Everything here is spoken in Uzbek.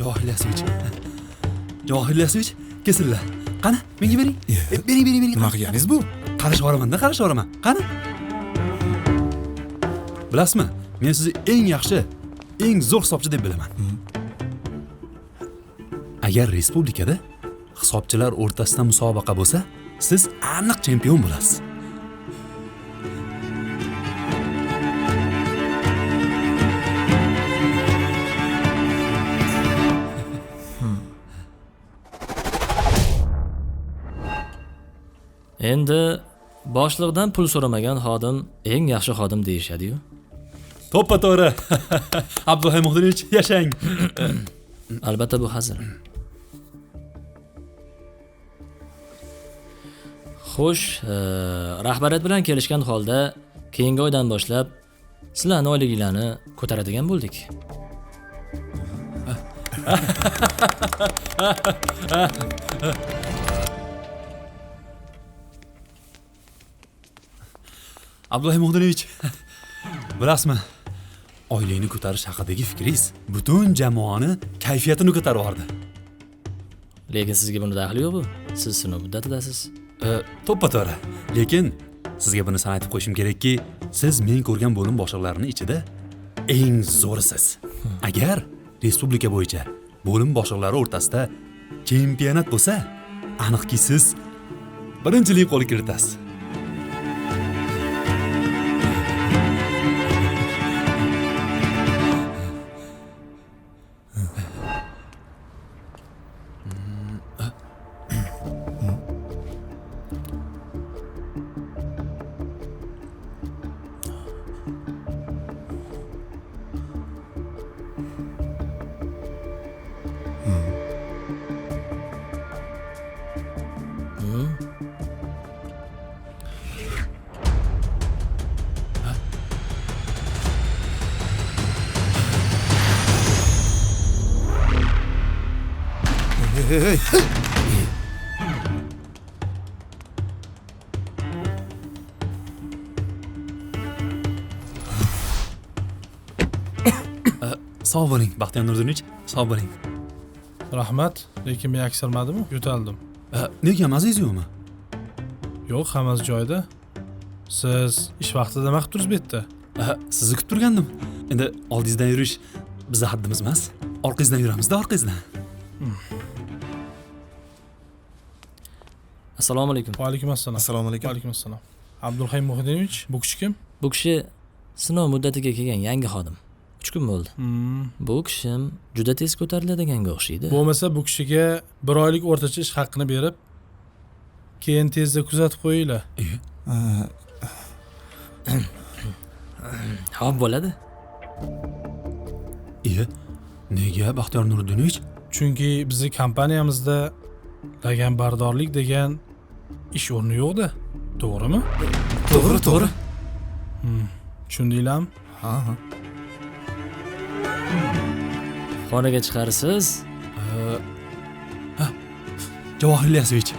Javohir Ilyasovich. Javohir Ilyasovich, kesillar. Qani, menga bering. Bering, bering, bering. Nima qilganingiz bu? Qarashib yuboraman-da, qarashib yuboraman. Qani? Bilasizmi, men sizni eng yaxshi, eng zo'r hisobchi deb bilaman. Agar respublikada hisobchilar o'rtasida musobaqa bo'lsa, siz aniq chempion bo'lasiz. Endi boshliqdan pul so'ramagan xodim eng yaxshi xodim deyishadi-yu. To'ppa-to'g'ri. Abduhay Muhdinovich, yashang. Albatta bu hazil. Xo'sh, rahbariyat bilan kelishgan holda keyingi oydan boshlab sizlarni oyliginglarni ko'taradigan bo'ldik. Abduhay Muhdinovich, bilasizmi, oylikni ko'tarish haqidagi fikringiz butun jamoani kayfiyatini ko'tarib yubordi. Lekin sizga buni daxli yo'q-ku. Siz sinov muddatidasiz. To'ppa-to'g'ri. Lekin sizga buni san aytib qo'yishim kerakki, siz men ko'rgan bo'lim boshliqlarining ichida eng zo'risiz. Agar respublika bo'yicha bo'lim boshliqlari o'rtasida chempionat bo'lsa, aniqki siz birinchilik qo'lga kiritasiz. Hey, hey. Sog' bo'ling, Baxtiyor Nurdinovich, sog' bo'ling. Rahmat, lekin men aksirmadimmi? Yo'taldim. Nega mazingiz yo'qmi? Yo'q, hammasi joyida. Siz ish vaqtida nima qilib turibsiz bu yerda? Sizni kutib turgandim. Endi oldingizdan yurish bizning haddimiz emas. Orqangizdan yuramizda, orqangizdan. Assalomu alaykum. Va alaykum assalom. Assalomu alaykum. Va alaykum assalom. Abdulhay Muhiddinovich, bu kishi kim? Bu kishi sinov muddatiga kelgan yangi xodim. 3 kun bo'ldi. Bu kishim juda tez ko'tariladiganga o'xshaydi. Bo'lmasa bu kishiga 1 oylik o'rtacha ish haqini berib, keyin tezda kuzatib qo'yinglar. Xo'p, bo'ladi. Nega Baxtiyor Nuruddinovich? Chunki bizning kompaniyamizda laganbardorlik degan ish o'rni yo'q-da. To'g'rimi? To'g'ri, to'g'ri. Tushundinglarmi? Ha, ha. Xonaga chiqarsiz. Javohir Ilyasovich,